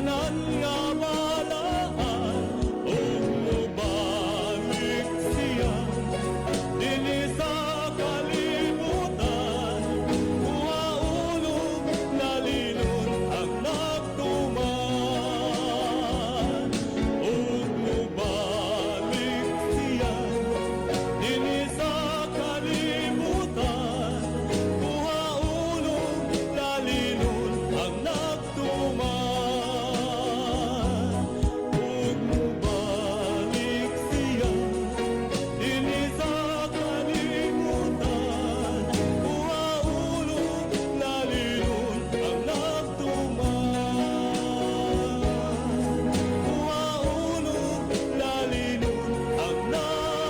tanan nga balaan ug mobalik siya dinhi sa kalibutan, kuhaon ug lalinon ang nagtuman. Ug mobalik siya dinhi sa kalibutan, kuhaon ug lalinon ang nagtuman. Ug mobalik siya dinhi sa kalibutan, kuhaon ug lalinon ang nagtuman. Kuhaon ug lalinon ang nagtuman.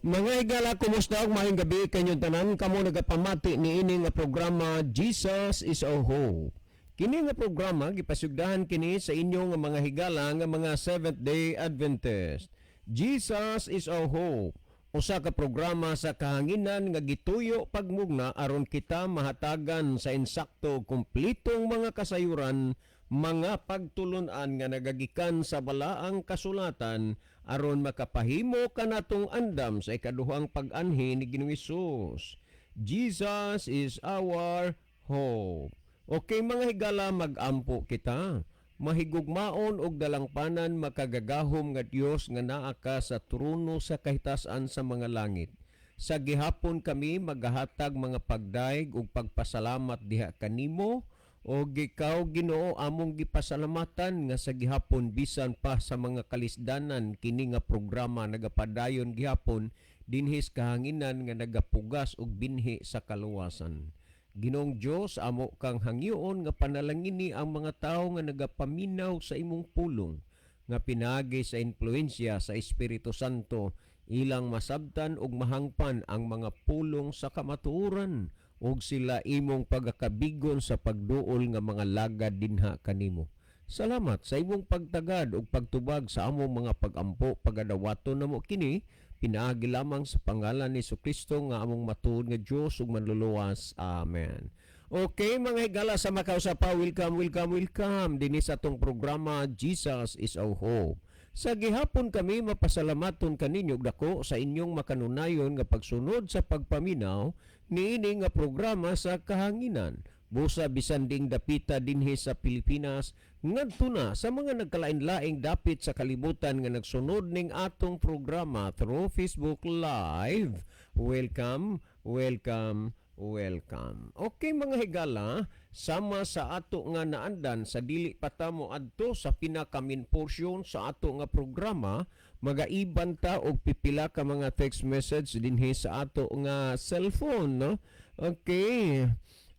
Mga higala, kumusta og maayong gabi kanyong tanan kamo nagapamati niini nga programa, Jesus is Our Hope. Kini nga programa gipasugdahan kini sa inyo nga mga higala nga mga Seventh Day Adventist. Jesus is Our Hope. Usa ka programa sa kahanginan nga gituyo pagmugna aron kita mahatagan sa insakto ug kumplitong mga kasayuran, mga pagtulunan nga nagagikan sa balaang kasulatan aron makapahimo kanatong andam sa ikaduhang pag-anhi ni Ginoong Hesus. Jesus is our hope. Okay, mga higala, mag-ampo kita. Mahigugmaon og dalangpanan, makagagahom nga Dios nga naa ka sa trono sa kahitasan sa mga langit. Sa gihapon kami magahatag mga pagdayeg ug pagpasalamat diha kanimo, og ikaw, Ginoo, among gipasalamatan nga sa gihapon, bisan pa sa mga kalisdanan, kini nga programa nagapadayon gihapon dinhi sa kahanginan nga nagapugas og binhi sa kaluwasan. Ginoong Dios, amo kang hangyoon nga panalangini ang mga tawo nga nagapaminaw sa imong pulong nga pinaagi sa impluensya sa Espiritu Santo ilang masabtan ug mahangpan ang mga pulong sa kamatuoran ug sila imong pagakabigon sa pagduol nga mga lagad dinha kanimo. Salamat sa imong pagtagad ug pagtubag sa among mga pagampo. Pagadawaton namo kini pinaagi lamang sa pangalan ni Kristo nga among matuod nga Dios ug manluluwas. Amen. Okay, mga higala, sa makausa pa, welcome, welcome, welcome dinhi sa atong programa, Jesus is Our Hope. Sa gihapon kami mapasalamaton kaninyo dako sa inyong makanunayon nga pagsunod sa pagpaminaw niini nga programa sa kahanginan. Busa bisan ding dapita dinhi sa Pilipinas ngadto na sa mga nagkalain-laing dapit sa kalibutan nga nagsunod ning atong programa through Facebook Live. Welcome, welcome, welcome. Okay, mga higala, sama sa ato nga naandan, sa dili pa ta mo adto sa pinaka-main portion sa ato nga programa, magaiban ta og pipila ka mga text message dinhi sa ato nga cellphone, no? Okay.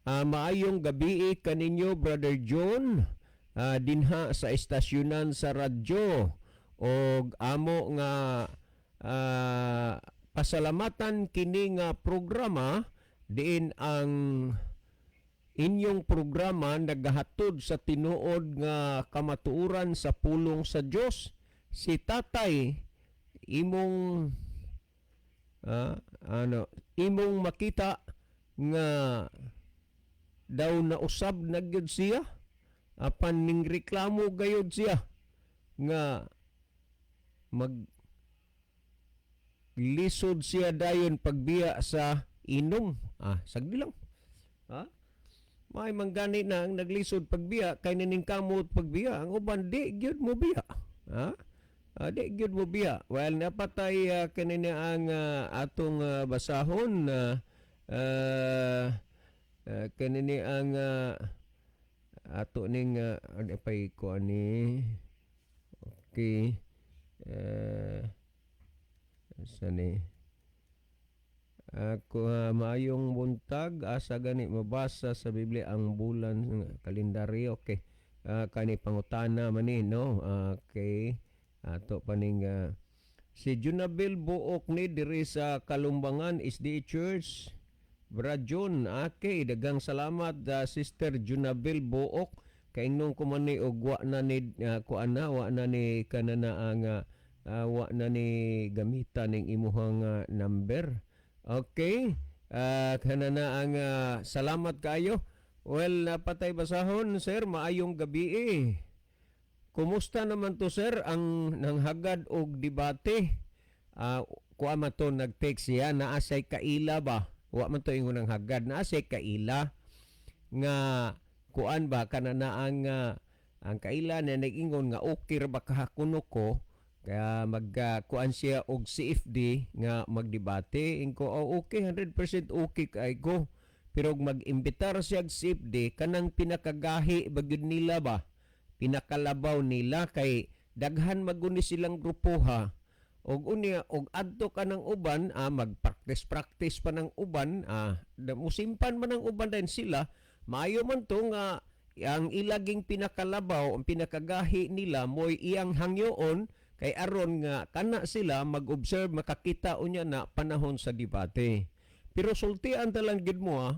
Maayong gabi kaninyo, Brother John, dinha sa estasyonan sa radyo, og amo nga pasalamatan kini nga programa diin ang inyong programa nagahatod sa tinuod nga kamatuoran sa pulong sa Dios. Si tatay imong ano, imong makita nga daw nausab na gyud siya, apan ning reklamo gayud siya nga mag lisod siya dayon pagbiya sa inom. Sagdi lang ha. May manggani na ang naglisod pagbiya kay naningkamot pagbiya, ang uban di gyud mo biya ha. Di gyud mo biya. Well, napatay kanina ang atong basahon na kanini ang ato ning ano pay ko ani. Okay, sa ni ako, maayong buntag, asa gani mabasa sa Biblia ang bulan kalendaryo? Okay, kani pangutana man ni, no? Okay, ato pa ning si Junabel Buok ni diri sa Kalumbangan SDA Church. Brad John. Okay, daghang salamat, Sister Junabel Book. Kaingnon ko man ni og wa na ni kuan na, wa na ni kanana ang wa na ni gamita ning imuhang number. Okay. Kanana ang salamat kayo. Well, napatay basahon, sir, maayong gabi eh. Kumusta naman to, sir, ang nanghagad og debate? Kuha man to, nag-text siya, naa say kaila ba? Wa man to ingon ng hagad, naa say kaila nga kuan ba, kana ang kaila na nag-ingon nga okay ra ba kahakuno ko kaya mag kuan siya og CFD nga magdebate. Ingko, "Oh, okay, 100% okay kay ko," pero og mag-imbitar siya og CFD, kanang pinakagahi ba gyud nila ba, pinakalabaw nila, kay daghan maguni silang grupo ha. Og unya og adto ka ng uban, mag-practice practice pa ng uban, musimpan man ng uban din sila. Maayo man to nga ang ilaging pinakalabaw, ang pinakagahi nila, mo'y iyang hangyoon kay aron nga kana sila mag-observe, makakita unya na panahon sa debate. Pero sultian ta lang gid mo ah,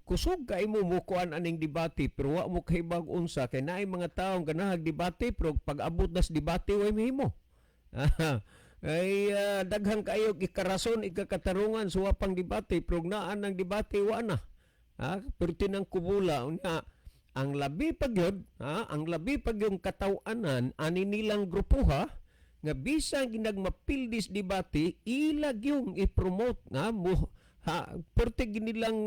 kusog kay mo mukuan aning debate, pero wa mo kahibag unsa kay naay mga taong ganahag debate, pero pag abot nas debate, way mahimo. Ay daghan kayo ikarason, ikakatarungan sa wapang debate, pero naan ng debate, wa na ha, pero tinang kubula unya. Ang labi pa gyud ha, ang labi pa gyud kataw-anan ani nilang grupo ha, nga bisan ginagmapildis debate, ila gyung i-promote nga mo ha, perti ginilang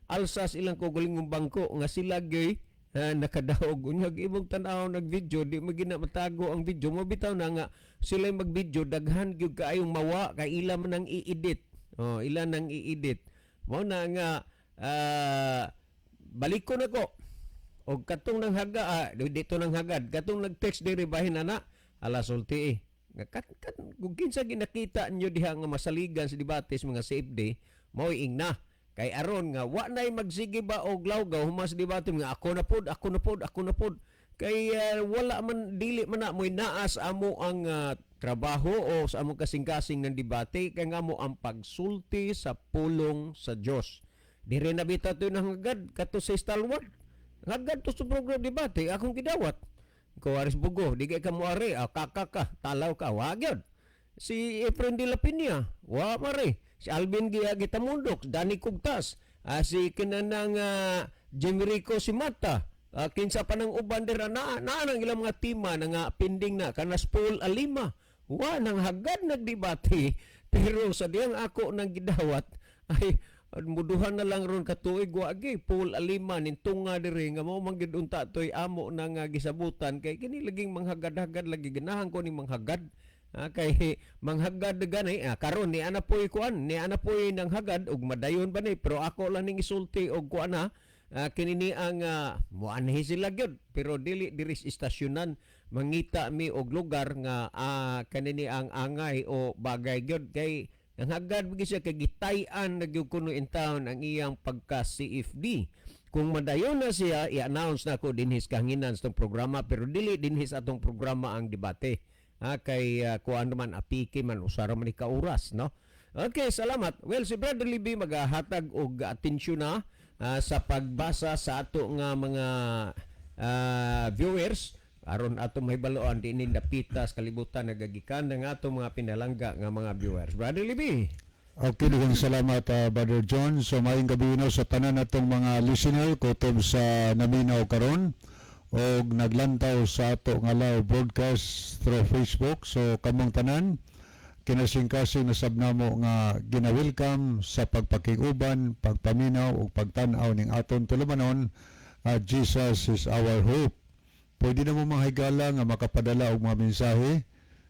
alsas ilang kaugalingong bangko nga sila gyud nakadaog. Unya imong tan-aw nag video, di mo gina matago ang video mo, bitaw na nga sila mag-video, daghan gyud kaayong mawa kay ila man ang i-edit. Oh, ila nang i-edit. Mao na nga balik ko na ko og katong nang haga, dito nang hagad, katong nag-text diri bahin ana ala sulti eh. Nga kat, kung kinsa ginakita nyo diha nga masaligan sa debate sa mga CFD, mao ingna kay aron nga wa nay magsige ba og lawgaw humas debate nga ako na pod, ako na pod, ako na pod, kay wala man, dili man na mo'y naas amo ang trabaho o sa among kasing-kasing ng debate, kay nga mo ang pagsulti sa pulong sa Dios. Dire na bitaw to nang hagad kato sa stalwart. Hagad to sa program debate akong gidawat. Ko aris bugo, di kay ka mo ari, kaka ka, talaw ka, wa gyud. Si Efren de la Peña, wa mare. Si Alvin Gia Gitamundok, Danny Kugtas, si kinanang Jimmy Rico Simata, kinsa pa ng uban dira na na nang ilang mga tima na nga pending na kanas Paul Alima. Wa nang hagad nagdebate, pero sa diyang ako nang gidawat ay muduhan na lang ron katuig, wa gi Paul Alima nin tunga diri nga mao man gid unta toy amo na nga gisabutan, kay kini laging manghagad-hagad lagi, ganahan ko ning manghagad. Kay manghagad gani, karon ni ana poy kuan, ni ana poy nang hagad og madayon ba ni, pero ako lang ning isulti og kuan na, kini ni ang muanhi sila gyud, pero dili diri sa istasyonan, mangita mi og lugar nga kanini ang angay o bagay gyud, kay ang hagad gyud siya kay gitay-an na gyud kuno in town ang iyang pagka CFD. Kung madayon na siya, i-announce na ko dinhis kahanginan sa programa, pero dili dinhis atong programa ang debate. Ha, kay kuan naman, apiki man, usara man ni ka oras, no? Okay, salamat. Well, si Brother Libby magahatag og atensyon na sa pagbasa sa ato nga mga viewers aron ato mahibaloan dinhi dapita sa kalibutan nagagikan ng ato mga pinalangga nga mga viewers. Brother Libby. Okay, daghang salamat, Brother John. So maayong gabi no sa tanan natong mga listener kutob sa naminaw karon og naglantaw sa ato nga live broadcast through Facebook. So kamong tanan, kinasing-kasing nasab namo nga gina-welcome sa pagpakig-uban, pagpaminaw ug pagtan-aw ning aton tulumanon, Jesus is Our Hope. Pwede na mo, mga higala, nga makapadala og mga mensahe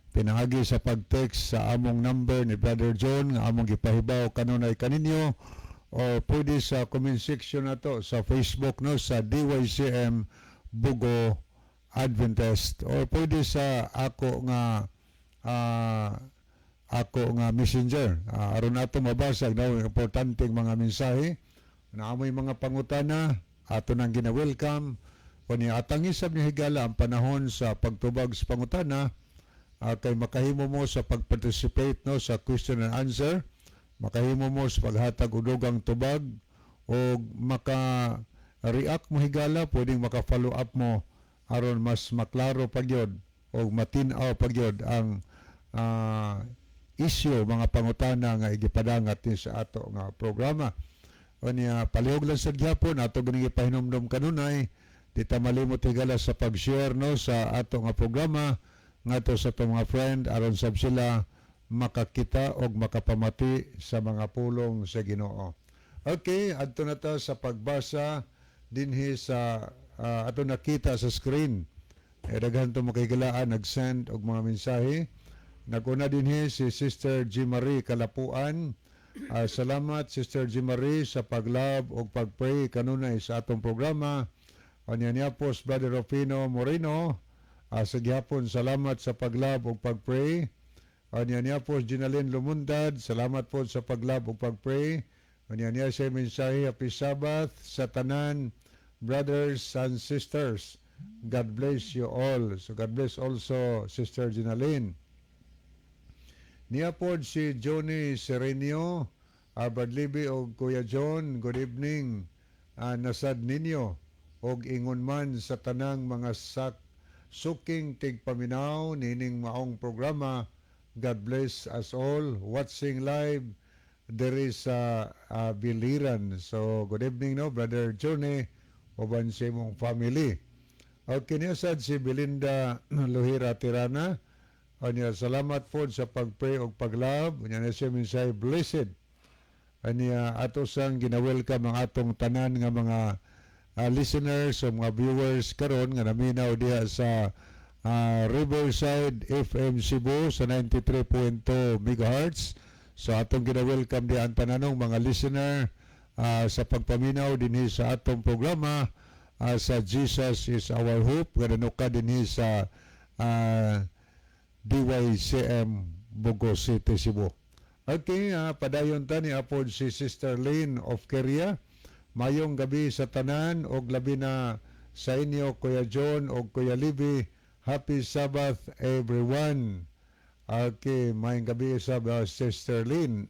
pinaagi sa pag-text sa among number ni Brother John nga among gipahibaw kanunay kaninyo o pwede sa comment section nato sa Facebook no, sa DYCM Bugo Adventist, or pwede sa ako nga messenger aron nato mabasa daw ang importanteng mga mensahe na amoy mga pangutana ato nang gina-welcome. Kunya atang isab ni higala ang panahon sa pagtubag sa pangutana kay makahimo mo sa pag-participate no sa question and answer. Makahimo mo sa paghatag og dugang tubag o maka react mo higala, pwedeng maka-follow up mo aron mas maklaro pa gyud o matin-aw pa gyud ang isyu, mga pangutana nga igipadangat ni sa ato nga programa. Unya palihog lang sa gyapon ato gani gipahinumdom kanunay, di ta malimot higala sa pag-share, no, sa ato nga programa ngadto sa atong mga friend aron sab sila makakita og makapamati sa mga pulong sa Ginoo. Okay, adto na ta sa pagbasa dinhi sa ato nakita sa screen. Eh, daghan to makigalaan nag-send og mga mensahe. Naguna dinhi si Sister G. Marie Kalapuan. Salamat, Sister G. Marie, sa pag-love og pag-pray kanunay sa atong programa. Unya niya po si Brother Rufino Moreno. Sa gihapon, salamat sa pag-love og pag-pray. Unya niya po si Ginalyn Lumundad, salamat po sa pag-love ug pag-pray. Unya niya siya mensahe, "Happy Sabbath sa tanan, brothers and sisters. God bless you all." So God bless also, Sister Ginalyn. Niya po si Johnny Serenio, Brad Libby og Kuya John, good evening. Nasad ninyo og ingon man sa tanang mga sak suking tigpaminaw nining maong programa. God bless us all watching live diri sa Biliran. So good evening, no, Brother Johnny, uban sa imong family. Okay niya sad si Belinda Luhira Tirana. Unya salamat po sa pag-pray og pag-love. Unya na siya mensahe, "Blessed." Anya ato sang gina-welcome ang atong tanan nga mga listeners o mga viewers karon nga naminaw diha sa Riverside FM Cebu sa 93.2 MHz. So atong gina-welcome diha ang tananong mga listener sa pagpaminaw dinhi sa atong programa sa Jesus is Our Hope nga nanuka dinhi sa DYCM Bogo City, Cebu. Okay, padayon ta ni apod si Sister Lynn of Korea. "Mayong gabi sa tanan og labi na sa inyo, Kuya John og Kuya Libby. Happy Sabbath, everyone." Okay, mayong gabi sa Sister Lynn.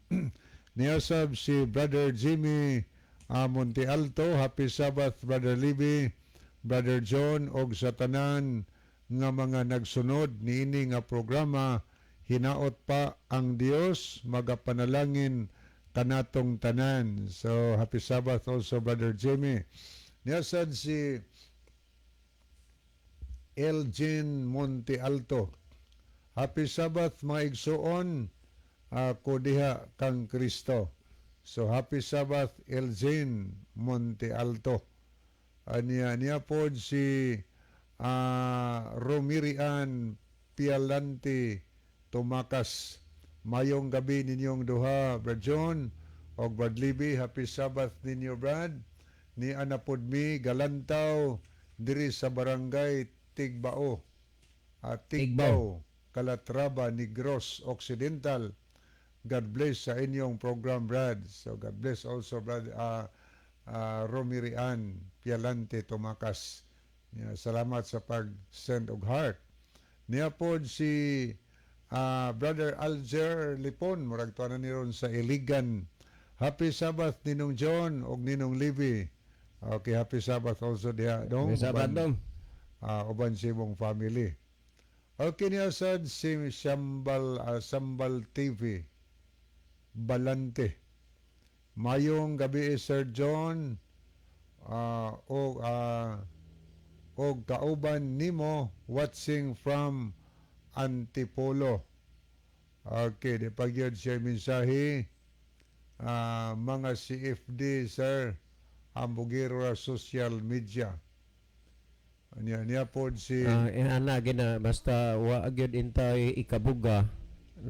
Niyasab si Brother Jimmy Monte Alto. "Happy Sabbath, Brother Libby, Brother John og sa tanan nga mga nagsunod niini nga programa. Hinaot pa ang Dios magapanalangin kanatong tanan." So happy Sabbath also, Brother Jimmy. Niyasad si Elgin Monte Alto. "Happy Sabbath, mga igsuon, ako diha kang Kristo." So happy Sabbath, Elgin Monte Alto. Anya niya pod si Romirian Pialanti Tumakas. "Mayong gabi ninyong duha, Brad John og Brad Libby. Happy Sabbath ninyo, Brad. Ni ana pod mi galantaw diri sa barangay Tigbao. At Tigbao, Calatrava, Negros Occidental. God bless sa inyong program, Brad." So God bless also, Brad Romirian Pialante Tumakas. Yeah, salamat sa pag-send og heart. Niya pod si Brother Alger Lipon, murag tuwa na ni ron sa Iligan. "Happy Sabbath, Ninong John og Ninong Libby." Okay, happy Sabbath also diha dong. Happy Sabbath, Uban- dong. Uban sa imong family. Okay niya sad si Sambal TV Balante. "Mayong gabi, Sir John og kauban nimo, watching from Antipolo." Okay, di pagyud siya mensahe. Mga CFD, sir, hambugiro ra social media. Anya niya pod si Ana gina basta wa gyud intay ikabuga,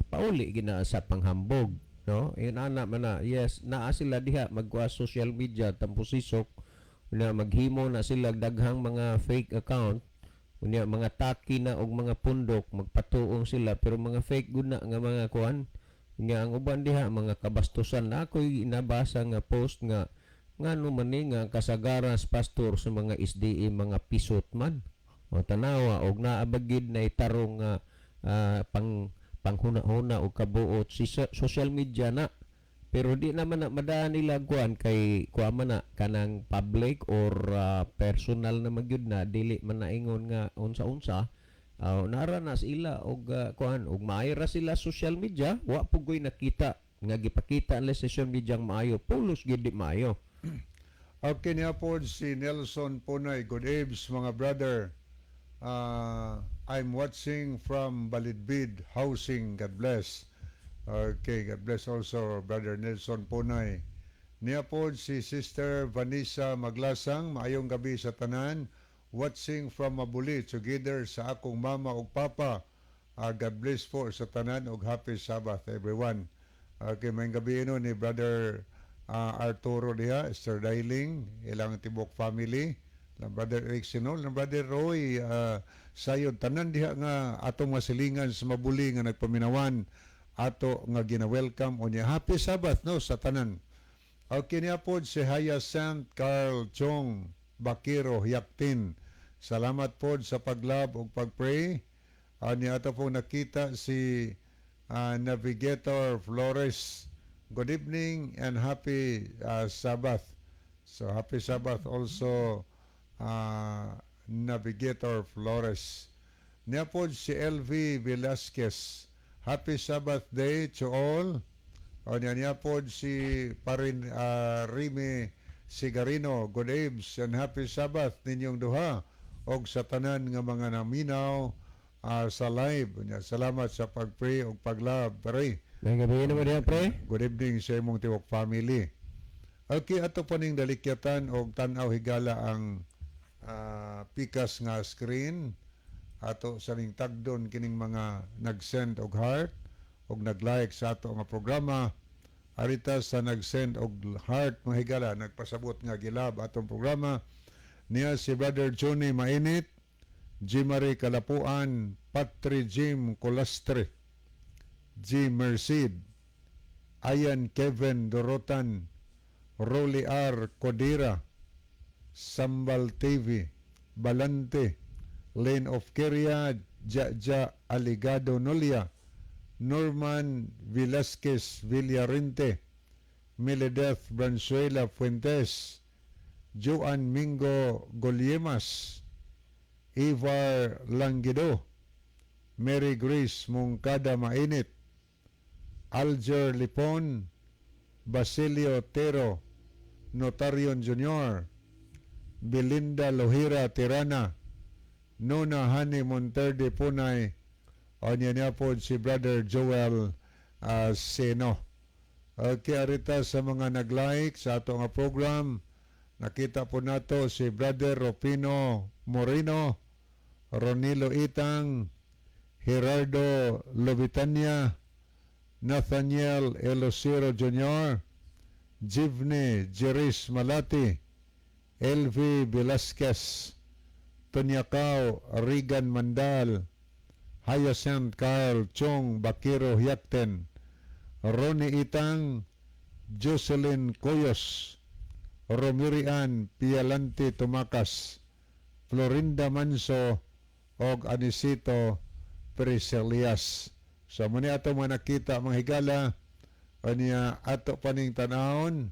pauli gina sa panghambog, no? Inana man na, yes, naa sila diha magkuha social media tampusisok unya maghimo na sila daghang mga fake account, unya mga taki na og mga pundok, magpatuong sila, pero mga fake gud na nga mga kuan. Unya ang uban diha mga kabastusan na. Ako'y nabasa nga post nga ngano man ni nga kasagaras pastor sa mga SDA mga pisot man. O tanawa og naa ba gid na itarong nga pang panghuna-huna og kabuot si social media na. Pero di naman na madaan nila kuan kay kuan man na kanang public or personal na magyud na, dili man naingon nga unsa-unsa. Nara na sila og kuan og maayo ra sila social media, wa pugoy nakita nga gipakita nila sa social media ang maayo, pulos gyud di maayo. Okay niya po si Nelson Punay. Good eves, mga brother. I'm watching from Balidbid Housing. God bless. Okay, God bless also, Brother Nelson Punay. Niya po si Sister Vanessa Maglasang. Maayong gabi sa tanan. Watching from Mabuli together sa akong mama ug papa. God bless po sa tanan ug happy Sabbath, everyone. Okay, maayong gabi no ni Brother Arturo diha, Sir Dailing, ilang tibok family, lang Brother Eric Sinol, lang Brother Roy Sayod, tanan diha nga atong masilingan sa Mabuli nga nagpaminawan, ato nga gina-welcome unya happy Sabbath no sa tanan. Okay niya po si Hyacinth Carl Chong Bakiro Yaktin. Salamat po sa pag-love ug pag-pray. Niya ato po nakita si Navigator Flores. Good evening and happy Sabbath. So happy Sabbath also, Navigator Flores. Niya po si LV Velasquez. Happy Sabbath day to all. O niya niya po si Parin Rime Sigarino. Good eves and happy Sabbath ninyong duha og sa tanan nga mga naminaw sa live. Unya, salamat sa pag-pray og pag-love, pare. Maayong gabi naman diha, pre. Good evening sa imong tiwok family. Okay, ato pa ning dalikyatan og tan-aw, higala, ang pikas nga screen. Ato sa ning tagdon kining mga nag-send og heart og nag-like sa ato nga programa. Arita sa nag-send og heart, mga higala, nagpasabot nga gi-love atong programa. Niya si Brother Johnny Mainit, Jimary Kalapuan, Patri Jim Colastre, G. Merced, Ayan Kevin Dorotan, Rolly R. Codira, Sambal TV, Balante, Lane of Keria, Jaja Aligado Nolia, Norman Velasquez Villarente, Meledeth Branzuela Fuentes, Joan Mingo Goliemas, Ivar Langido, Mary Grace Mungkada Mainit, Alger Lipon, Basilio Tero, Notarion Jr., Belinda Lohira Tirana, Nona Hani Monterde Punay, o niya niya po si Brother Joel Seno. Okay, arita sa mga nag-like sa ato nga program, nakita po nato si Brother Rufino Moreno, Ronilo Itang, Gerardo Lobitania, Nathaniel Elosiro Jr., Jivne Jeris Malati, LV Velasquez, Tonyakaw Regan Mandal, Hyacinth Carl Chong Bakiro Hyakten, Ronnie Itang, Jocelyn Coyos, Romirian Pialante Tumakas, Florinda Manso, og Anisito Priscilias. So muni ato mga nakita, mga higala, aniya ato paning tanawon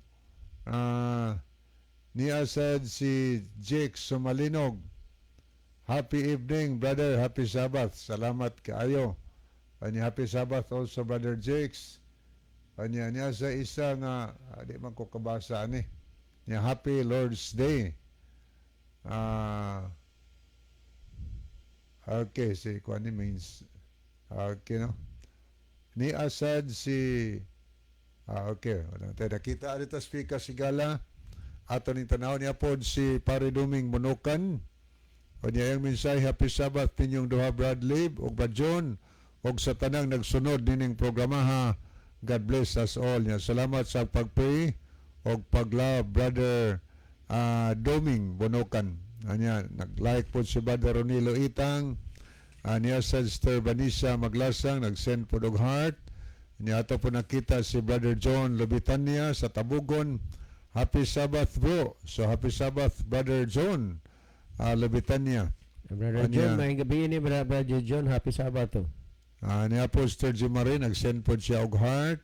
niya sad si Jake Sumalinog. Happy evening, brother. Happy Sabbath. Salamat kaayo. Anya, happy Sabbath also, Brother Jakes. Anya niya sa isa nga di man ko kabasa ani. Niya, happy Lord's Day. Okay, si kuan ni means okay no. Ni asad si okay, wala tayo nakita dito speaker sigala. Ato ning tanaw niya pod si Pare Duming Munukan. O niya yung mensahe, happy Sabbath ninyong duha, Bradley ug Brad John ug sa tanang nagsunod nining programaha. God bless us all. Niya, salamat sa pag-pray ug pag-love, Brother Doming Bonokan. Anya, nag-like po si Brother Ronilo Itang. Niya sa Sister Vanessa Maglasang, nag-send po og heart. Niya ato po nakita si Brother John Lobitania sa Tabugon. Happy Sabbath, bro. So happy Sabbath, Brother John Lobitania. Brother Anya. John, maayong gabi ni Brother John, happy Sabbath. Niya po Sister Jim Marie, nag-send po siya og heart.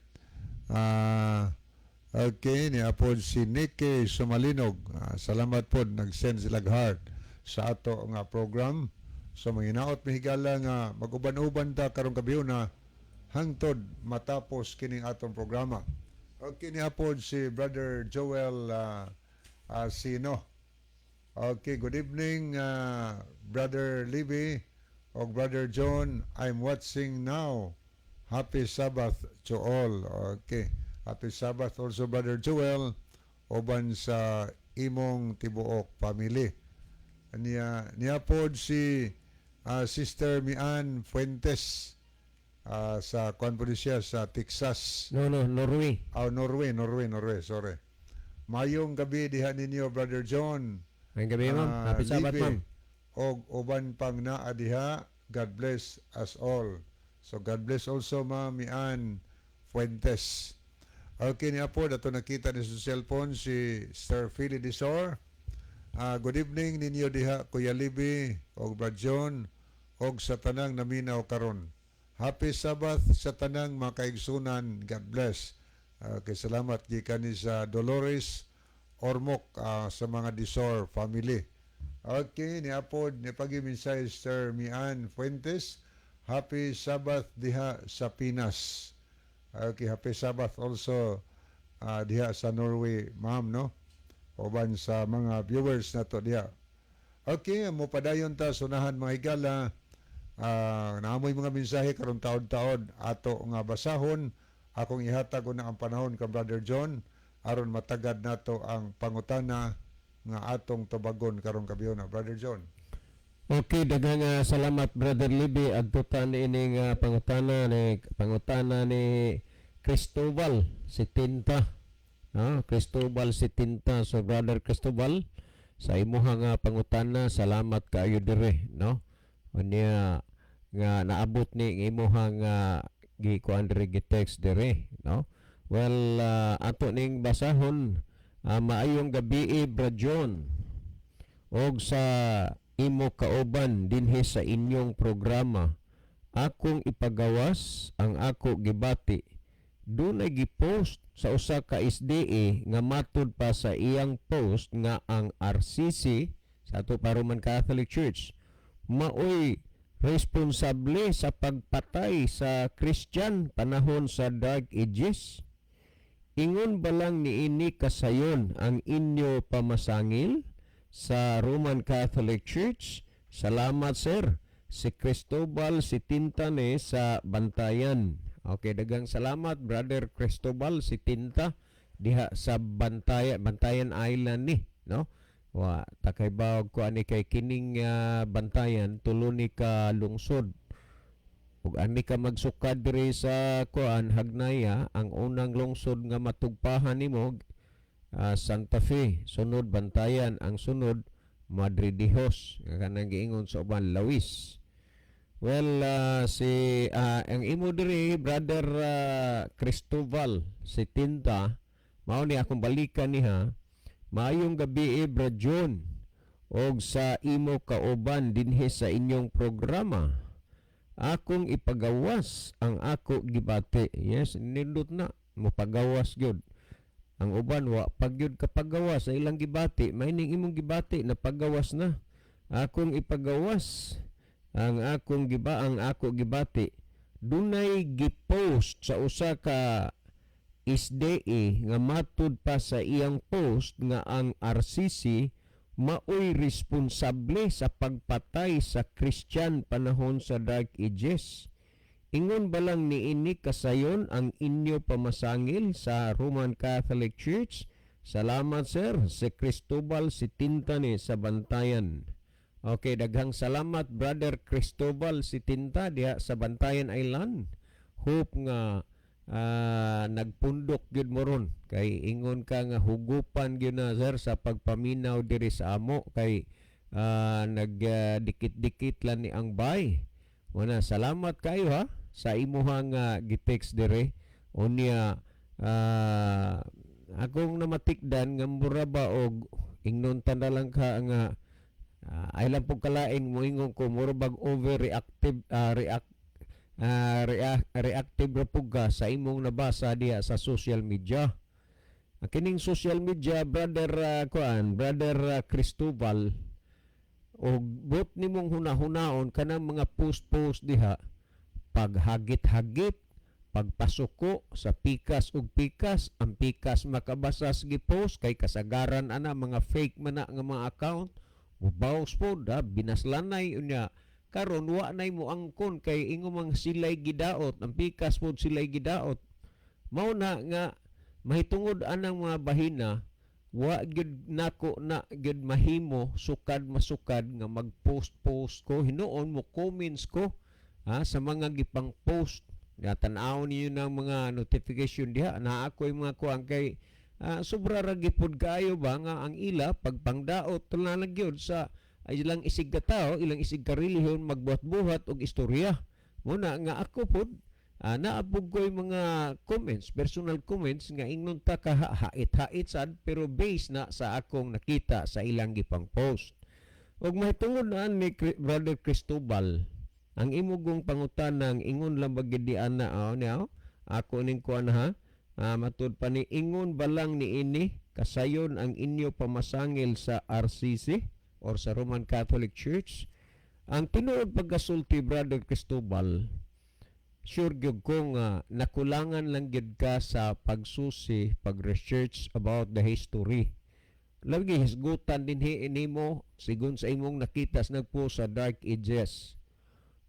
Okay, niya pod si Nicky Sumalinog. Salamat pod, nag-send sila heart sa ato nga program. So manginaot mi, higala, nga maguban-uban ta karong gabiuna hangtod matapos kining atong programa. Okay, niya pod si Brother Joel Sino. Okay, good evening, Brother Libby o Brother John. I'm watching now. Happy Sabbath to all. Okay. Happy Sabbath also, Brother Joel, uban sa imong tibuok family. Niya pod si Sister Mian Fuentes sa kuan po ni siya sa Texas. No, Norway. Oh, Norway, Norway, Norway, sorry. Mayong gabi diha ninyo, Brother John. Maayong gabi, ma'am. Happy Sabbath, Libe, ma'am. Og uban pang naa diha. God bless us all. So God bless also, Ma'am Mian Fuentes. Okay, niya po, dato nakita ni sa cellphone si Sir Philly Disor. Good evening ninyo diha, Kuya Libby og Brad John og sa tanang naminaw karon. Happy Sabbath sa tanang mga kaigsunan. God bless. Okay, salamat gikan ni sa Dolores Ormoc sa mga Disor family. Okay, ni Apod, ni pag-mensahe Sir Mian Fuentes. Happy Sabbath diha sa Pinas. Okay, happy Sabbath also diha sa Norway, ma'am, no? Uban sa mga viewers na to diha. Okay, mo padayon ta sunahan, mga higala. Naamoy mga mensahe karon taod-taod ato nga basahon. Akong ihatag na ang panahon kang Brother John aron matagad nato ang pangutana nga atong tubagon karong gabiuna, Brother John. Okay, daghang salamat, Brother Libby. Adto ta niining pangutana ni Cristobal Sitinta. No, Cristobal Sitinta. So Brother Cristobal, sa imuha nga pangutana, salamat kaayo dire, no? Unya nga naabot ni ang imuha nga gikuan dire, gi-text dire, no? Well, ato ning basahon. Maayong gabi, Brad John, og sa imo kauban dinhi sa inyong programa. Akong ipagawas ang ako gibati. Dunay gipost sa usa ka SDA nga matud pa sa iyang post nga ang RCC sa ato pa Roman Catholic Church maoy responsable sa pagpatay sa Christian panahon sa Dark Ages. Ingon ba lang niini kasayon ang inyo pamasangil sa Roman Catholic Church? Salamat, sir. Si Cristobal Sitinta ni sa Bantayan. Okay, daghang salamat, Brother Cristobal Sitinta, diha sa Bantayan, Bantayan Island ni, no? Wa takay bawag ko ani kay kining Bantayan tulo ni ka lungsod. Ug ani ka magsukad diri sa kuan Hagnaya, ang unang lungsod nga matugpahan nimo Santa Fe, sunod Bantayan, ang sunod Madridejos, nga kanang giingon sa uban Lawis. Well, si ang imo diri, Brother Cristobal Sitinta, mao ni akong balikan niha. Maayong gabi, Brad John, og sa imo kauban dinhi sa inyong programa. Akong ipagawas ang ako gibati. Yes, nindot na mopagawas gyud. Ang uban wa pagyud kapagawas sa ilang gibati, maining imong gibati na pagawas na. Akong ipagawas ang ako gibati. Dunay gipost sa usa ka SDA nga matud pa sa iyang post nga ang RCC maoy responsable sa pagpatay sa Christian panahon sa Dark Ages. Ingon ba lang niini kasayon ang inyo pamasangil sa Roman Catholic Church? Salamat, sir. Si Cristobal Sitinta ni sa Bantayan. Okay, daghang salamat, Brother Cristobal Sitinta, diha sa Bantayan Island. Hope nga nagpundok gyud mo ron kay ingon ka nga hugupan gyud na, sir, sa pagpaminaw diri sa amo kay nagdikit-dikit lang ni ang bay. Wala, salamat kayo ha sa imuhang gitext dire. Unya akong namatikdan nga mura ba og ingnon ta na lang ka nga ay lang pong kalain moingon ko, mura bag overreactive reactive ra pug ka sa imong nabasa diha sa social media. Ang kining social media, brother kuan, brother Cristobal, og buot nimong hunahunaon kanang mga post-post diha, paghagit-hagit, pagpasuko sa pikas ug pikas, ang pikas makabasa sa gipost kay kasagaran ana mga fake man na nga mga account, mubaws pod ha, binaslanay. Unya karon wa nay mo angkon kay ingo mang silay gidaot, ang pikas pod silay gidaot. Mao na nga mahitungod anang mga bahina, wa gyud nako na gyud mahimo sukad masukad nga mag-post post ko. Hinuon mo comments ko ha, sa mga gipang post nga tan-aw niyo ng mga notification diha na ako yung mga kuan kay sobra ra gipud kaayo ba nga ang ila pagpangdaot na lang gyud sa ilang isig ka tao, ilang isig ka relihiyon, magbuhat-buhat og istorya. Muna nga ako pod naabog ko'y mga comments, personal comments nga ingnon ta ka hait-hait sad, pero based na sa akong nakita sa ilang gipang post. Ug mahitungod na ni Brother Cristobal, ang imugong pangutanang ingon lang ba gid di ana oh, niya, oh. Ako ning kuan ha. Matud pa ni ingon ba lang ni ini kasayon ang inyo pamasangil sa RCC or sa Roman Catholic Church. Ang tinuod pagkasulti, Brother Cristobal, sure gyud ko nga nakulangan lang gyud ka sa pagsusi, pag-research about the history. Lagi hisgutan dinhi nimo sigon sa imong nakita sa nagpo sa Dark Ages.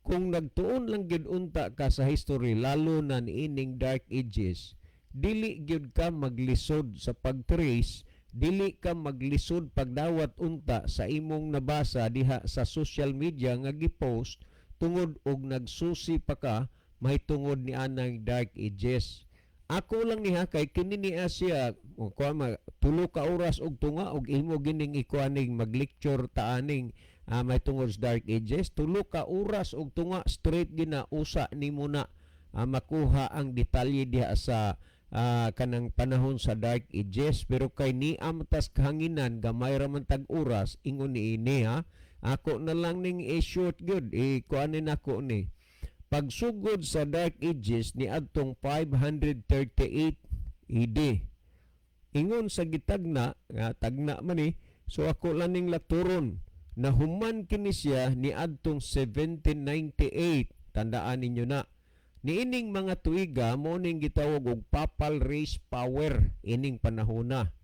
Kung nagtuon lang gyud unta ka sa history, lalo na niining Dark Ages, dili gyud ka maglisod sa pag-trace, dili ka maglisod pagdawat unta sa imong nabasa diha sa social media nga gipost tungod og nagsusi pa ka mahitungod ni anang Dark Ages. Ako lang niya kay kini niya siya o kuha ma, 3 ka oras og tunga og imo gining ikuaning mag-lecture taaning mahitungod sa Dark Ages, 3 ka oras og tunga straight gina usa nimo na makuha ang detalye diha sa kanang panahon sa Dark Ages. Pero kay ni amtas kahanginan, gamay ra man tag oras, ingon ni ini ha, ako na lang ning i-short good i kuanin ako ni pagsugod sa Dark Ages ni adtong 538 AD ingon sa gitagna nga tagna man ni. So ako lang ning lakturon na human kini siya ni adtong 1798. Tandaan ninyo na niining mga tuiga mo ning gitawag og papal race power ining panahona.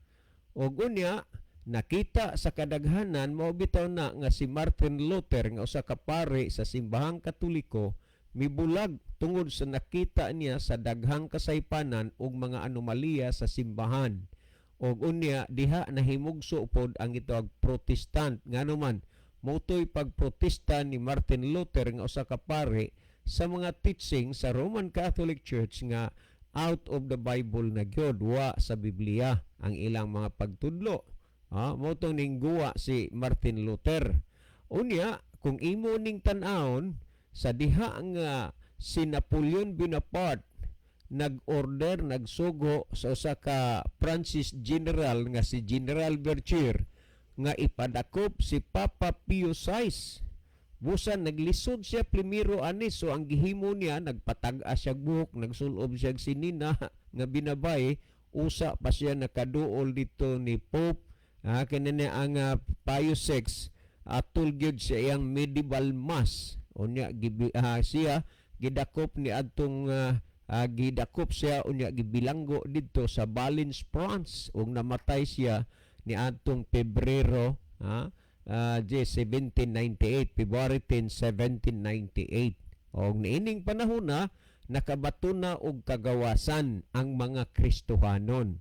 Og unya nakita sa kadaghanan mao bitaw na nga si Martin Luther nga usa ka pare sa simbahang Katoliko mibulag tungod sa nakita niya sa daghang kasaypanan ug mga anomalya sa simbahan. Og unya diha nahimugso pod ang gitawag Protestant, ngano man motoy pagprotesta ni Martin Luther nga usa ka pare sa mga teaching sa Roman Catholic Church nga out of the Bible na gyud, wa sa Biblia ang ilang mga pagtudlo. Mo tong ningguwa si Martin Luther. Unya kung imo ning tan-awon sa diha nga si Napoleon Bonaparte nag-order, nagsugo sa usa ka Francis General nga si General Berthier nga ipadakop si Papa Pius VI. Busan naglisod siya primero ani, so ang gihimo niya nagpatag-as siya buhok, nagsulob siya sinina nga binabay, usa pa siya nakaduol dito ni Pope. Kini ni ang Pius VI atol gyud sa iyang medieval mass. Unya siya gidakop ni adtong gidakop siya, unya gibilanggo didto sa Valence, France, ug namatay siya ni adtong Pebrero 1798, February 10, 1798. Og niining panahon na nakabato na og kagawasan ang mga Kristohanon.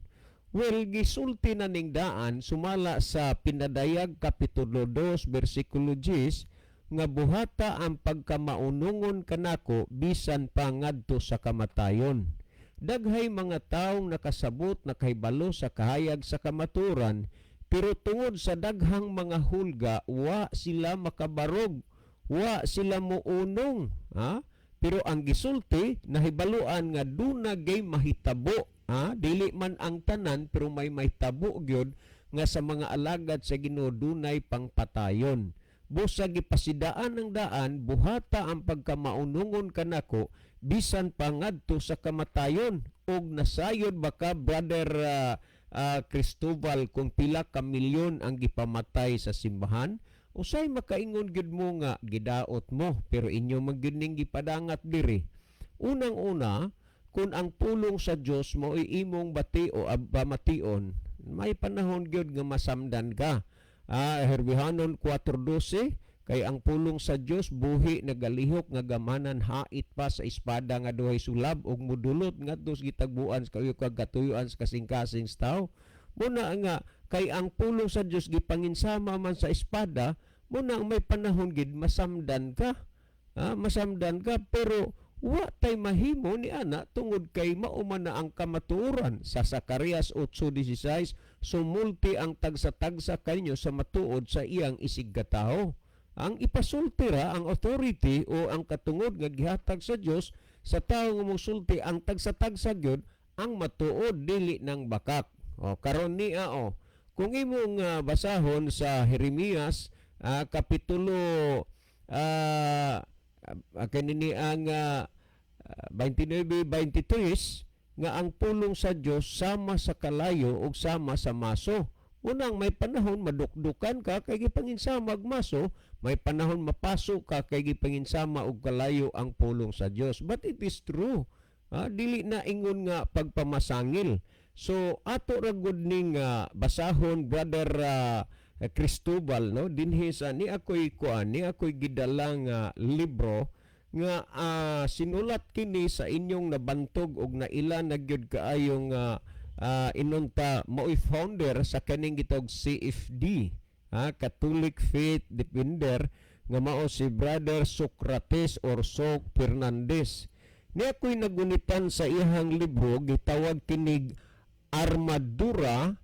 Well, gisulti na ning daan sumala sa Pinadayag Kapitulo 2 bersikulo 10 nga buhata ang pagkamaunungon kanako bisan pa ngadto sa kamatayon. Daghay mga taong nakasabot, nakahibalo sa kahayag sa kamaturan, pero tungod sa daghang mga hulga wa sila makabarog, wa sila muunong, ha? Pero ang gisulti nahibaluan nga duna gay mahitabo, ha? Dili man ang tanan pero may mahitabo gyud nga sa mga alagad sa Ginoo dunay pangpatayon. Busa gipasidaan ng daan, buhata ang pagkamaunungon kanako bisan pa ngadto sa kamatayon. Og nasayod ba ka, brother Cristobal, kung pila ka milyon ang gipamatay sa simbahan? Usay makaingon gyud mo nga gidaot mo, pero inyo man gyud ning gipadangat diri. Unang-una, kung ang pulong sa Dios mo imong bati o pamation, may panahon gyud nga masamdan ka. Herbihanon 4:12, kay ang pulong sa Dios buhi, nagalihok nga gamanan hait pa sa espada nga duhay sulab ug mudulot ngadto sa gitagbuan sa kayo kag katuyuan sa kasing-kasing sa tawo. Muna nga kay ang pulong sa Dios gipanginsama man sa espada, muna ang may panahon gid masamdan ka. Masamdan ka, pero wa tay mahimo ni ana tungod kay mao man na ang kamatuoran. Sa Zacarias 8:16, sumulti ang tagsa-tagsa kanyo sa matuod sa iyang isigkatawo. Ang ipasulti ra ang authority o ang katungod nga gihatag sa Dios sa tawo nga mosulti ang tagsa-tagsa gyud ang matuod, dili ng bakak. O karon niya, o kung imong basahon sa Jeremias kapitulo kanini ang 29:23 nga ang pulong sa Dios sama sa kalayo ug sama sa maso. Unang may panahon madukdukan ka kay gipanginsama og maso, may panahon mapaso ka kay gipanginsama og kalayo ang pulong sa Dios. But it is true. Dili na ingon nga pagpamasangil. So ato ra gud ning basahon, Brother Cristobal, no, dinhi sa ni ako'y kuan, ni ako'y gidala nga libro nga sinulat kini sa inyong nabantog og naila na gyud kaayong inunta mao'y founder sa kaning gitawag CFD, Catholic Faith Defender, nga mao si Brother Socrates or Soc Fernandez. Ni ako'y nagunitan sa iyang libro, gitawag kinig Armadura.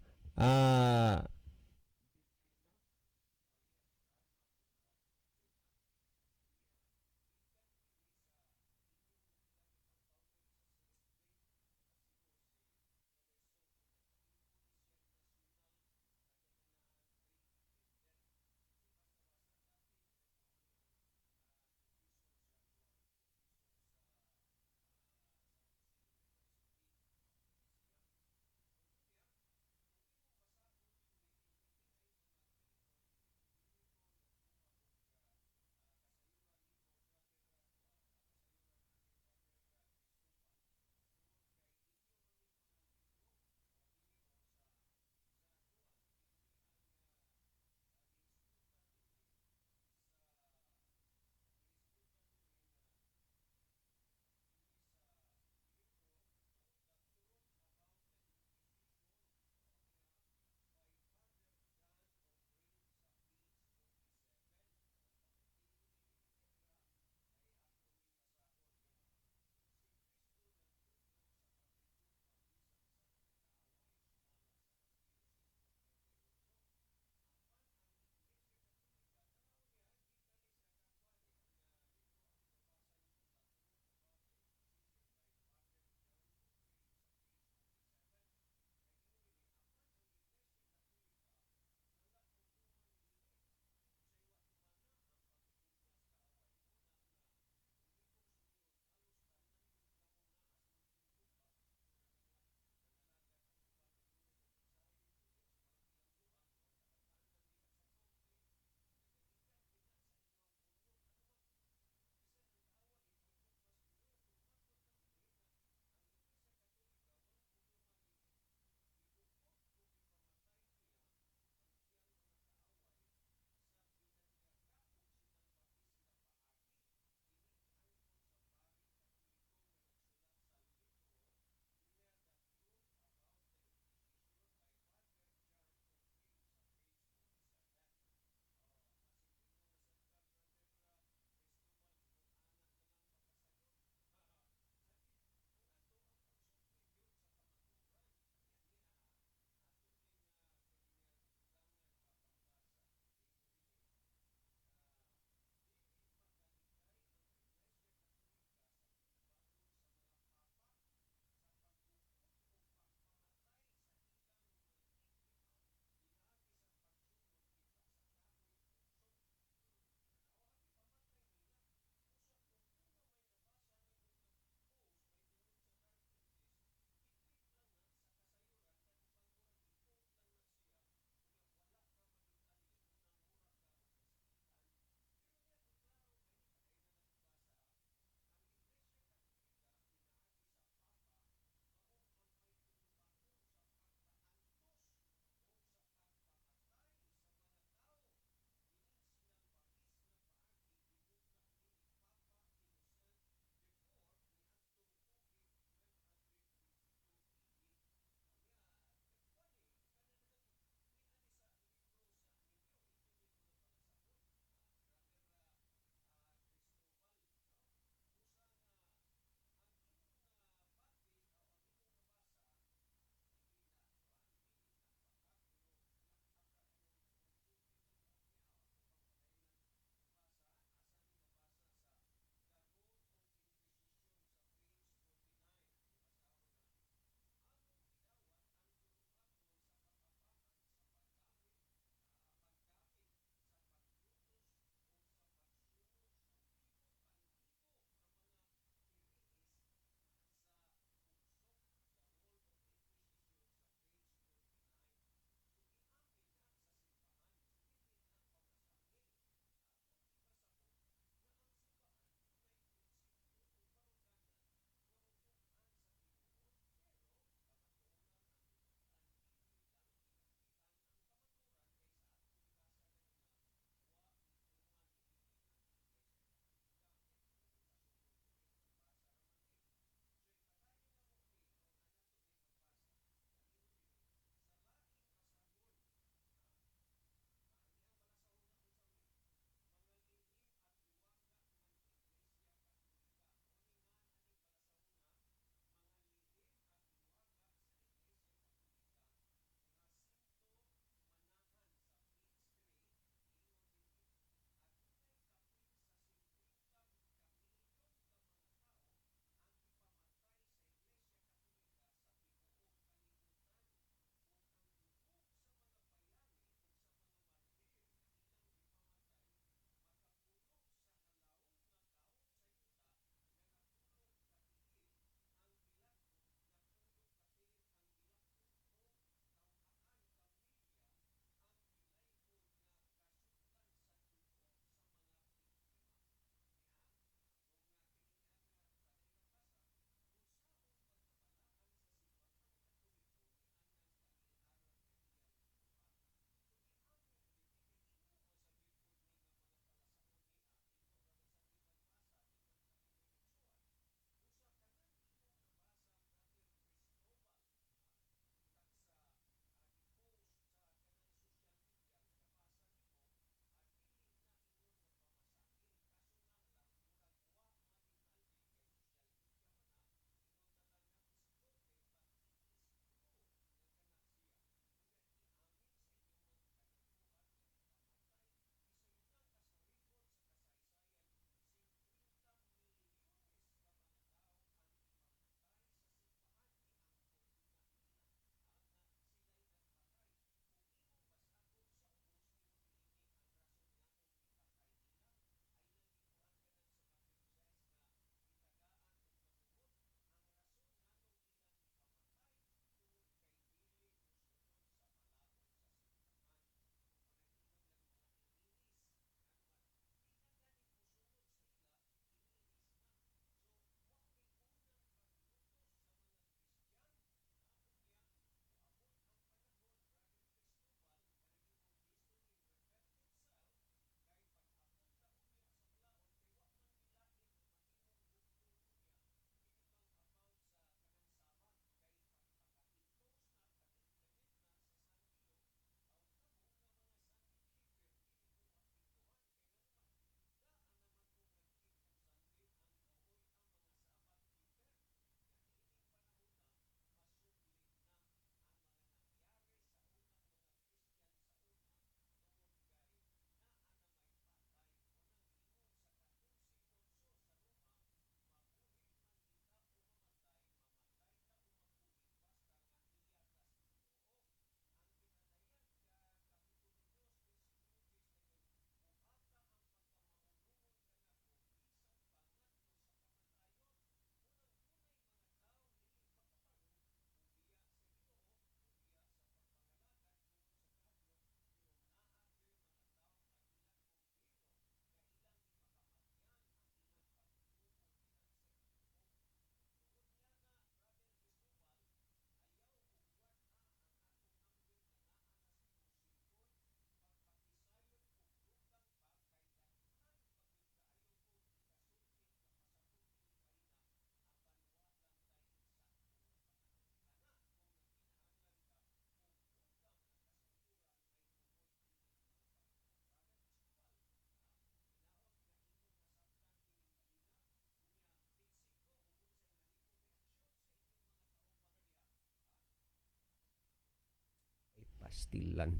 Pastilan.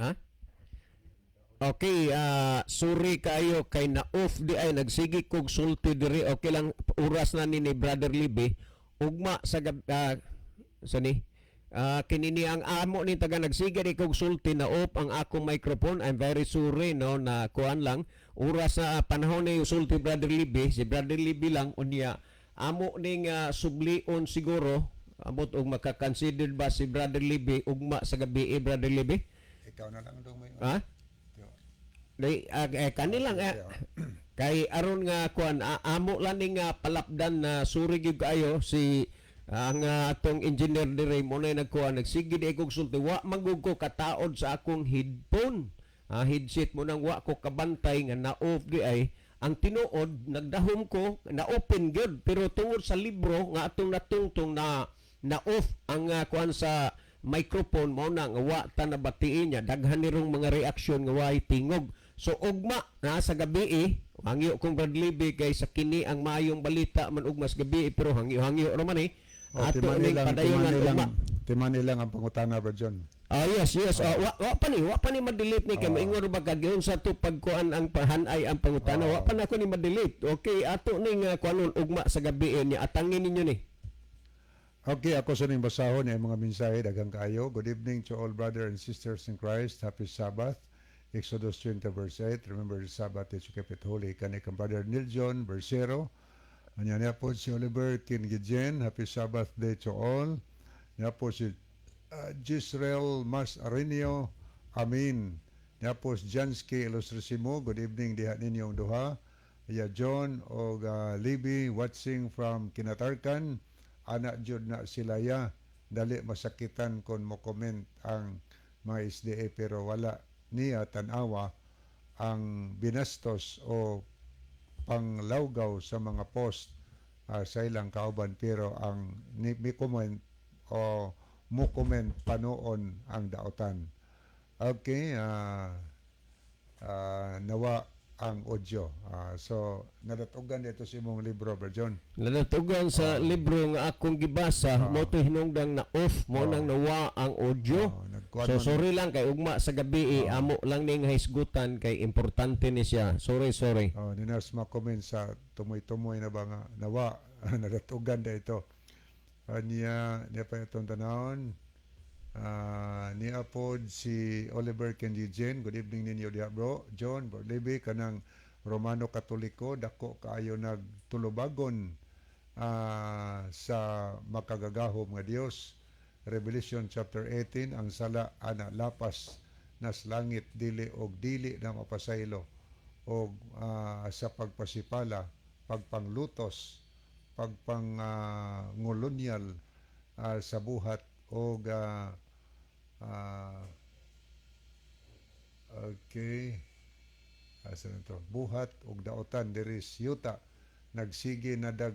Ha? Okay, sorry kayo kay na off di ay nagsige kog sulti diri. Okay lang, oras na ni Brother Libby. Ugma sa gab sa ni kini ni ang amo ni taga nagsige di kog sulti, na off ang akong microphone. I'm very sorry, no, na kuan lang oras na panahon ni sulti Brother Libby, si Brother Libby lang. Unya amo ning sublion siguro amot og maka-consider ba si Brother Libby ugma sa gabi eh, Brother Libby. Ikaw na lang dong may. Ha? Di, kanilang kay aron nga kuan amo lang ning palapdan na suri gyud kaayo si ang atong engineer dire mo na nagkuan, nagsige di kog sulti, wa man gud ko kataod sa akong headphone, headset mo nang wa ko kabantay nga na off di ay. Ang tinuod, nagdahom ko na open gyud, pero tungod sa libro nga atong natungtong na na off ang kuan sa microphone, mao na nga wa ta nabatiin niya. Daghan ni rong mga reaksyon nga way tingog. So ugma na sa gabi eh, hangyo kong Brad Libby kay sa kini ang maayong balita man ugma sa gabi eh, pero hangyo-hangyo ra man eh. Oh, Ato timani ning lang, padayonan timani lang, ugma. Timani lang ang pangutana, Bro John. Ah, yes. Wa pa ni ma-delete ni kay maingon ba kag sa to pagkuan ang pahanay ang pangutana. Wa pa na ako ni ma-delete. Okay, ato ning kuanon ugma sa gabi eh, niya atangin ninyo ni. Okay, ako sa ning basahon ang mga mensahe, daghang kaayo. Good evening to all brother and sisters in Christ. Happy Sabbath. Exodus 20 verse 8. Remember the Sabbath that you keep it holy. Kani kang Brother Neil John Bersero. Anya niya po si Oliver Kingijen. Happy Sabbath day to all. Niya po si Gisrael Mas Arenio. Amin. Niya po si Jansky Ilustrisimo. Good evening diha ninyong duha. Ya John og Libby watching from Kinatarkan. Ana jud na sila ya. Dali masakitan kon mo comment ang mga SDA pero wala niya tanawa ang binastos o panglawgaw sa mga post sa ilang kauban, pero ang ni, mi comment o mo comment panoon ang daotan. Okay, nawa ang audio. So nadatugan dito sa imong libro, Bro John. Nadatugan sa libro nga akong gibasa, mo to hinungdang na off, mo nang nawa ang audio. Oh, nagkuan So man- sorry lang kay ugma sa gabi eh, amo lang ning hisgutan kay importante ni siya. Sorry, sorry. Oh, ninas ma-comment sa tumoy-tumoy na ba nga nawa nadatugan da ito. Niya niya pa itong tanawon. Niya pod si Oliver Kenji Jen. Good evening ninyo diha, bro. John, bro Libby, kanang Romano Katoliko dako kaayo nagtulubagon sa makagagahom nga Dios. Revelation chapter 18, ang sala ana lapas nas langit, dili og dili na mapasaylo og sa pagpasipala, pagpanglutos, pagpang ngolonyal sa buhat og okay, asa na to, buhat og daotan diri sa yuta, nagsige na dag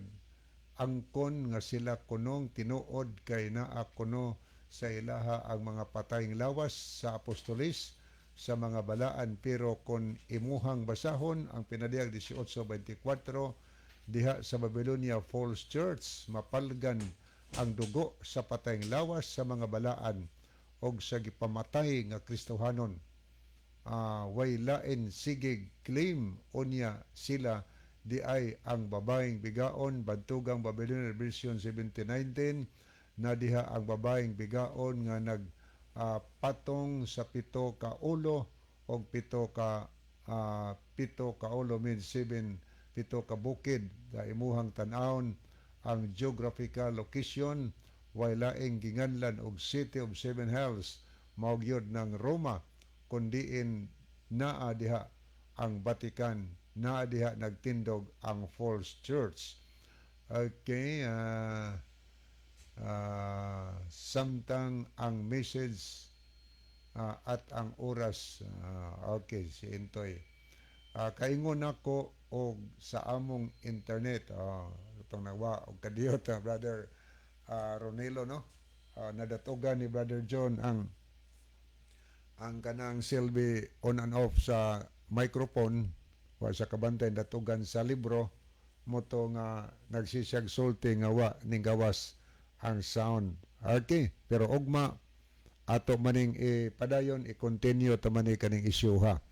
angkon nga sila kunong tinuod kay naa kuno sa ilaha ang mga patayng lawas sa apostolis sa mga balaan. Pero kon imuhang basahon ang Pinadiyag 18:24 diha sa Babylonia False Church, mapalgan ang dugo sa patayng lawas sa mga balaan og sa gipamatay nga Kristohanon. Way lain sigig claim unya sila di ay ang babaeng bigaon, bantugang Babylonian Revelation 17:19 na diha ang babaeng bigaon nga nag patong sa pito ka ulo og pito ka ulo means seven, pito ka bukid. Sa imuhang tan-awon ang geographical location, way laing ginganlan og City of Seven Hells, mao gyud ng Roma, kundiin naa diha ang Vatican, naa diha nagtindog ang false church. Okay, samtang ang message at ang oras, okay, si Intoy. Kaingon ako og sa among internet, itong nawa og kadiyot, Brother Ronelo, no? Nadatugan ni Brother John ang kanang silbi on and off sa microphone, wa sa kabantay datugan sa libro mo to nga nagsisiyag sulti nga wa ning gawas ang sound. Okay, pero ugma ato maning ipadayon, i-continue ta man ni kaning issue ha.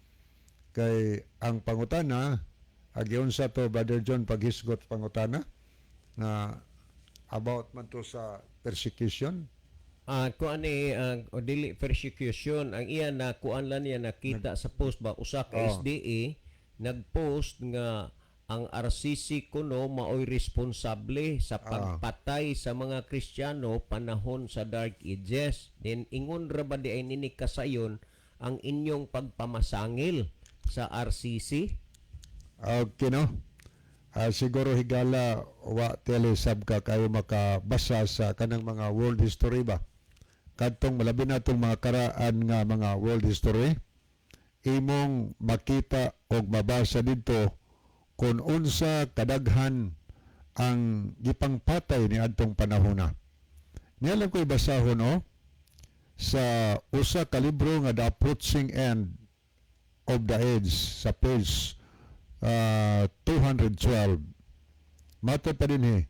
Kay ang pangutana, agiunsa to, Brother John, paghisgot pangutana na about man to sa persecution? Kuan ni o dili persecution ang iya na kuan lang niya, nakita sa post ba, usa ka SDA nagpost nga ang RCC kuno maoy responsable sa pagpatay sa mga Kristiyano panahon sa Dark Ages. Then ingon ra ba di ay nini kasayon ang inyong pagpamasangil sa RCC? Okay, no? Siguro higala wa tele sab ka kayo makabasa sa kanang mga world history ba. Kadtong malabi na tong mga karaan nga mga world history, imong makita og mabasa didto kung unsa kadaghan ang gipangpatay ni adtong panahona. Niya lang ko'y basahon, no, sa usa ka libro nga The Approaching End of the Age sa page 212. Matod pa dinhi,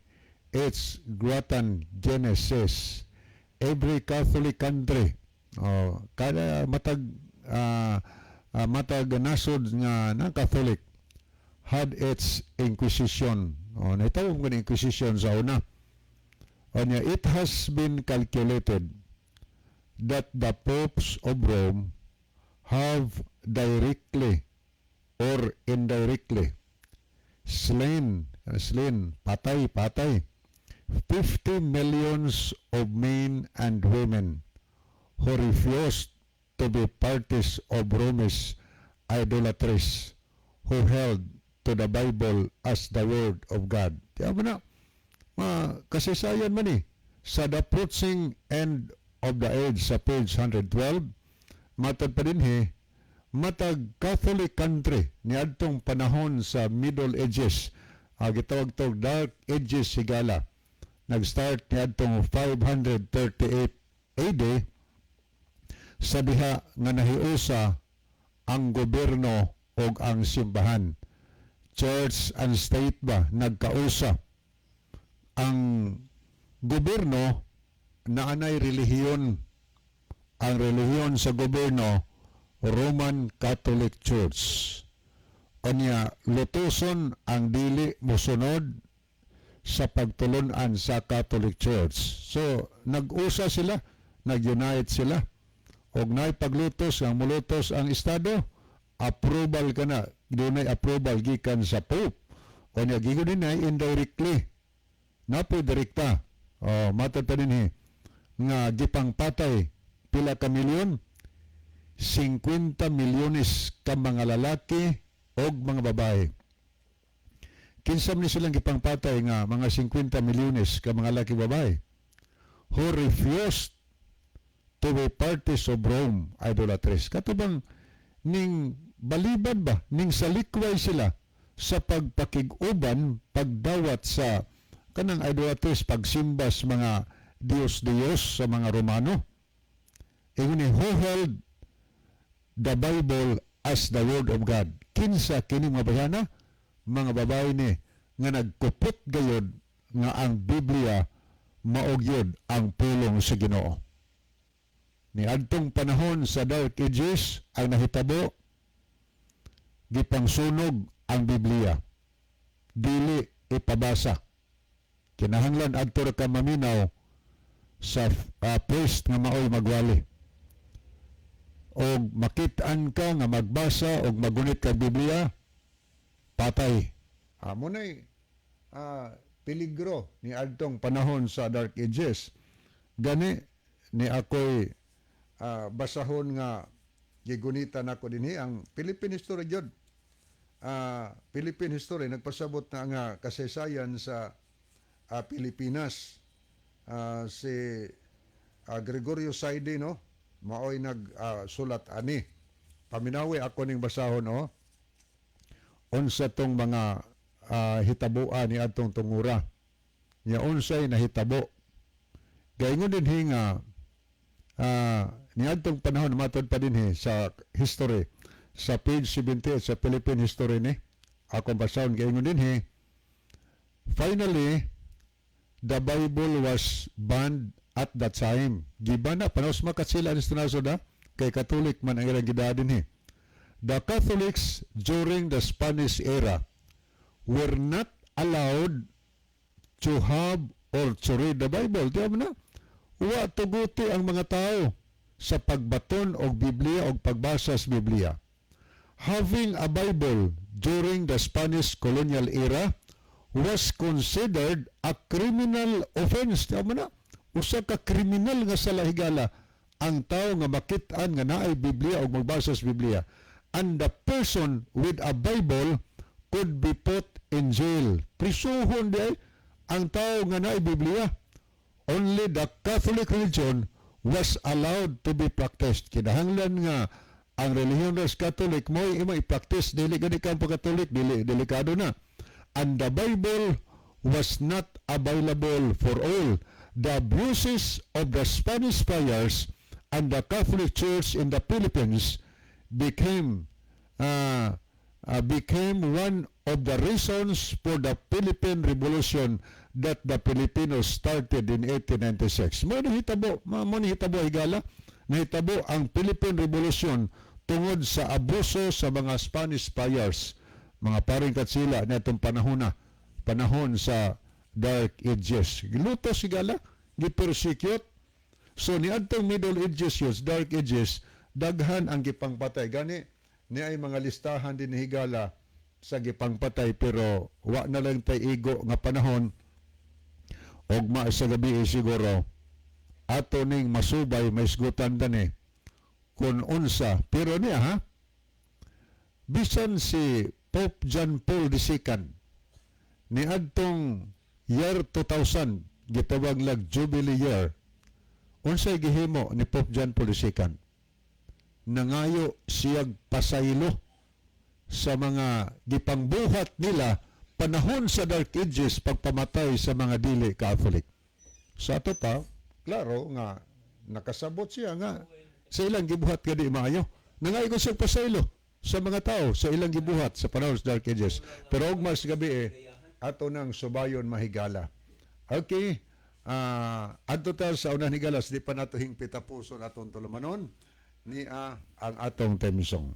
H. Grattan Guinness, every Catholic country, oh, kada matag matag nasod nga na Catholic had its Inquisition. Oh, nahitawag ko ni Inquisition sa una. Onya, it has been calculated that the popes of Rome have directly or indirectly slain, slain, patay, patay, 50 millions of men and women who refused to be parties of Rome's idolatries, who held to the Bible as the Word of God. Tiyan mo na, ma kasaysayan man eh. Sa The Approaching End of the Age sa page 112, matod pa dinhi, matag Catholic country niadtong panahon sa Middle Ages, gitawag tog Dark Ages higala, nag-start niadtong 538 AD, sa diha nga nahiusa ang gobyerno og ang simbahan. Church and state ba, nagkausa. Ang gobyerno naanay relihiyon. Ang relihiyon sa gobyerno, Roman Catholic Church. Unya, lutuson ang dili mosunod sa pagtulunan sa Catholic Church. So, nag-usa sila, nag-unite sila. Og naay paglutos, ang mulutos ang estado, approval ka na. Dunay approval gikan sa Pope. Unya, gigon din ay indirectly. Napoy direkta. Oh, matod pa dinhi nga gipangpatay pila ka milyon, 50 milyones ka mga lalaki og mga babae. Kinsa man ni silang gipangpatay nga mga 50 milyones ka mga lalaki, babae who refused to be parties of Rome idolatries? Kato bang ning balibad ba, ning salikway sila sa pagpakig-uban, pagdawat sa kanang idolatries, pagsimba sa mga Diyos-Diyos sa mga Romano. Ingon ni, who held the Bible as the Word of God. Kinsa kini mga bayana? Mga babae ni nga nagkupot gayod nga ang Biblia mao gyud ang pulong sa Ginoo. Ni adtong panahon sa Dark Ages, ang nahitabo, gipangsunog ang Biblia. Dili ipabasa. Kinahanglan adto ra ka maminaw sa priest nga maoy magwali. Og makit-an ka nga magbasa og magunit ka Biblia, patay. Amo nay peligro ni adtong panahon sa Dark Ages. Gani ni ako'y basahon nga gigunitan ako dinhi ang Philippine history gyud. Philippine history nagpasabot na nga kasaysayan sa Pilipinas. Si Gregorio Saide, no, maoy nag sulat ani. Paminawi ako ning basahon, oh, unsa tong mga hitabuan ni adtong tungura. Nya unsay nahitabo. Gaingon dinhi nga niadtong panahon, matod pa dinhi sa history sa page 78 sa Philippine history ni akong basahon, gaingon dinhi, finally the Bible was banned At that time, gibana panos makatsila ni nasod ha, kay Catholic man ang ilang gidaan dinhi. The Catholics during the Spanish era were not allowed to have or to read the Bible. Di ba na? Wa tuguti ang mga tao sa pagbaton og Biblia og pagbasa sa Biblia. Having a Bible during the Spanish colonial era was considered a criminal offense. Di ba na? Usa ka kriminal nga sala, higala, ang tao nga makit-an nga naay Biblia og magbasa sa Biblia. And the person with a Bible could be put in jail. Prisuhon di ang tao nga naay Biblia. Only the Catholic religion was allowed to be practiced. Kinahanglan nga ang relihiyon sa Catholic mo imo i-practice, dili gani ka Catholic, dili, delikado na. And the Bible was not available for all. The abuses of the Spanish friars and the Catholic Church in the Philippines became one of the reasons for the Philippine Revolution that the Filipinos started in 1896. Mo nahitabo, higala, nahitabo ang Philippine Revolution tungod sa abuso sa mga Spanish friars, mga paring katsila na itong panahon na, panahon sa Dark Ages. Gilutos, higala, gipersecute. So niadtong Middle Ages yun, Dark Ages, daghan ang gipangpatay. Gani, ni ay mga listahan din, higala, sa gipangpatay, pero wa na lang tay igo nga panahon. Ugma sa gabi eh, siguro ato ning masubay, maisgutan dani kung unsa. Pero niya ha, bisan si Pope John Paul II ni adtong year 2000, gitawag lag Jubilee Year, unsay gihimo ni Pope John Paul II? Nangayo siyag pasaylo sa mga gipangbuhat nila panahon sa Dark Ages, pagpamatay sa mga dili Catholic. Sa ato pa, klaro nga nakasabot siya nga sa ilang gibuhat kadi maayo. Nangayo ko siya pasaylo sa mga tao sa ilang gibuhat sa panahon sa Dark Ages. Pero ugma sa gabi eh, ato nang subayon, mahigala. Okay. Adto ta sa unang, higala, di pa nato hingpit tapuson atong tulumanon ni ang atong theme song.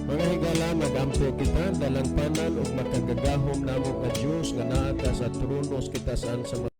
Mga higala, magampo kita. Dalangpanan ug makagagahom namo nga Dios nga naa ka sa trono sa kitasan sa